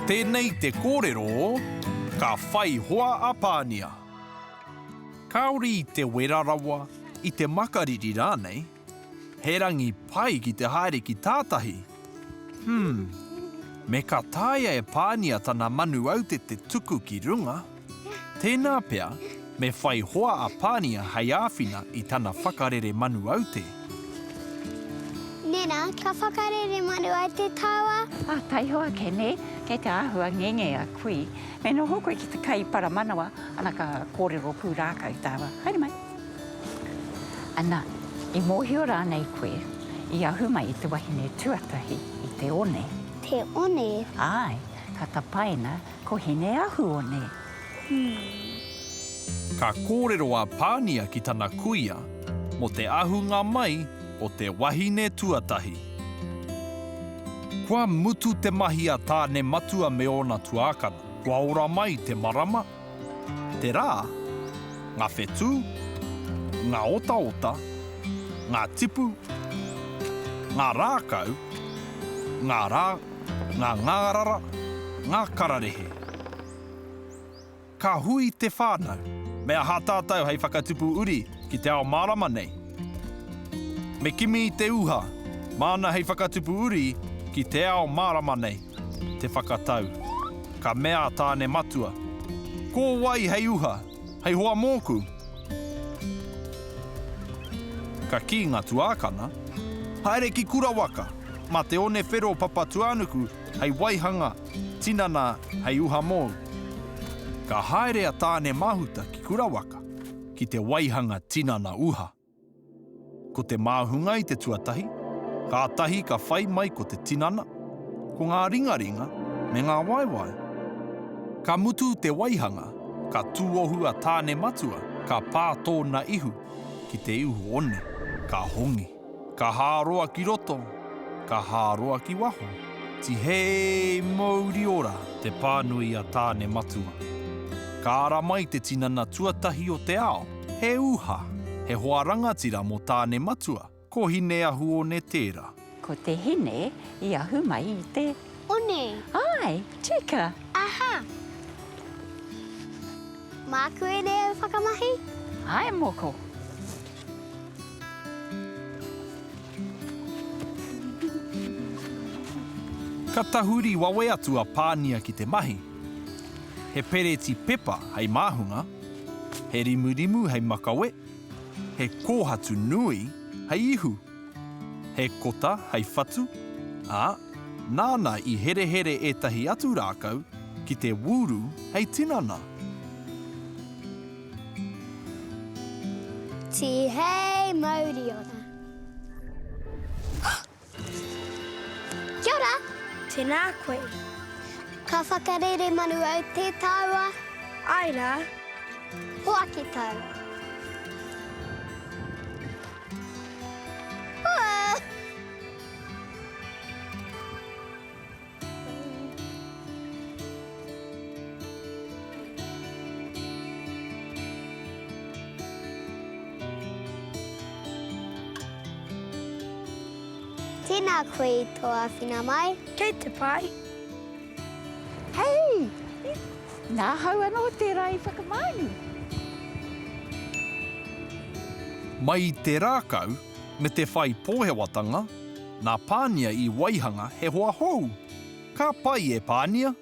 tēnei te kōrero Ka whai hoa a Pānia. Kāore i te wera rawa, i te makariri rānei. He rangi pai ki te haere ki tātahi. Hmm, me ka taea e Pānia tana manu aute te tuku ki runga. Tēnā pea, me whai hoa a Pānia hei āwhina i tana whakarere manu aute. Nena, ka whakarere manu aute tāua? Ā, taihoa ake, nē, kei te āhua ngenge a kui. Me noho koe ki te kai paramanawa, ana ka kōrero pūrākau tāua. Haere mai. Ana, i mōhio rānei koe, i ahu mai i te wahine tuatahi i te one? Te one? Āe, ka tapaina ko Hineahuone. Ka kōrero a Pānia ki tana kuia mō te ahunga mai o te wahine tuatahi. Kua mutu te mahi a Tāne Matua me ōna tuākana. Kua ora mai te marama, te rā, ngā whetū, ngā otaota, ngā tipu, ngā rākau, ngā rā, ngā ngārara, ngā kararehe. Ka hui te whānau. Me aha tātou hei whakatupu uri ki te ao mārama nei? Me kimi i te uha, māna hei whakatupu uri ki te ao mārama nei, te whakatau. Ka mea a Tāne Matua, Ko wai hei uha, hei hoa mōku? Ka kī ngā tuākana, Haere ki Kurawaka, mā te one whero Papatūānuku hei waihanga tinana hei uha mōu. Ka haere a Tāne Mahuta ki Kurawaka ki te waihanga tinana uha. Ko te māhunga i te tuatahi, kātahi ka whai mai ko te tinana, ko ngā ringaringa me ngā waewae. Ka mutu te waihanga, ka tūohu a Tāne Matua, ka pā tōna ihu ki te ihu one, ka hongi. Ka hāroa ki roto, ka hāroa ki waho. Tihei mouri ora te pānui a Tāne Matua. Ka ara mai te tinana tuatahi o te ao. He uha, he hoa rangatira mō Tāne Matua, ko Hineahuone tērā. Ko te hine i ahu mai i te. One. Āe, tika. Aha. Māku ēnei e whakamahi? Āe, moko. Ka tahuri wawe atu a Pānia ki te mahi. He pereti pepa hei māhunga, he rimurimu hei makawe, he kōhatu nui hei ihu, he kota hei whatu, ā, nāna i herehere ētahi atu rākau ki te wūru hei tinana. Tihei mauri ora. Kia ora! Tēnā koe. Ka whakarere manu au tē tāua? Āe rā. Hoake tāua. Ua! Tēnā koe i tō āwhina mai. Kei te pai. Hei! Nāhau anō tērā i whakamānu. Mai i te rākau me te whai pōhewatanga, Nā Pānia i waihanga he hoa hou. Ka pai e Pānia!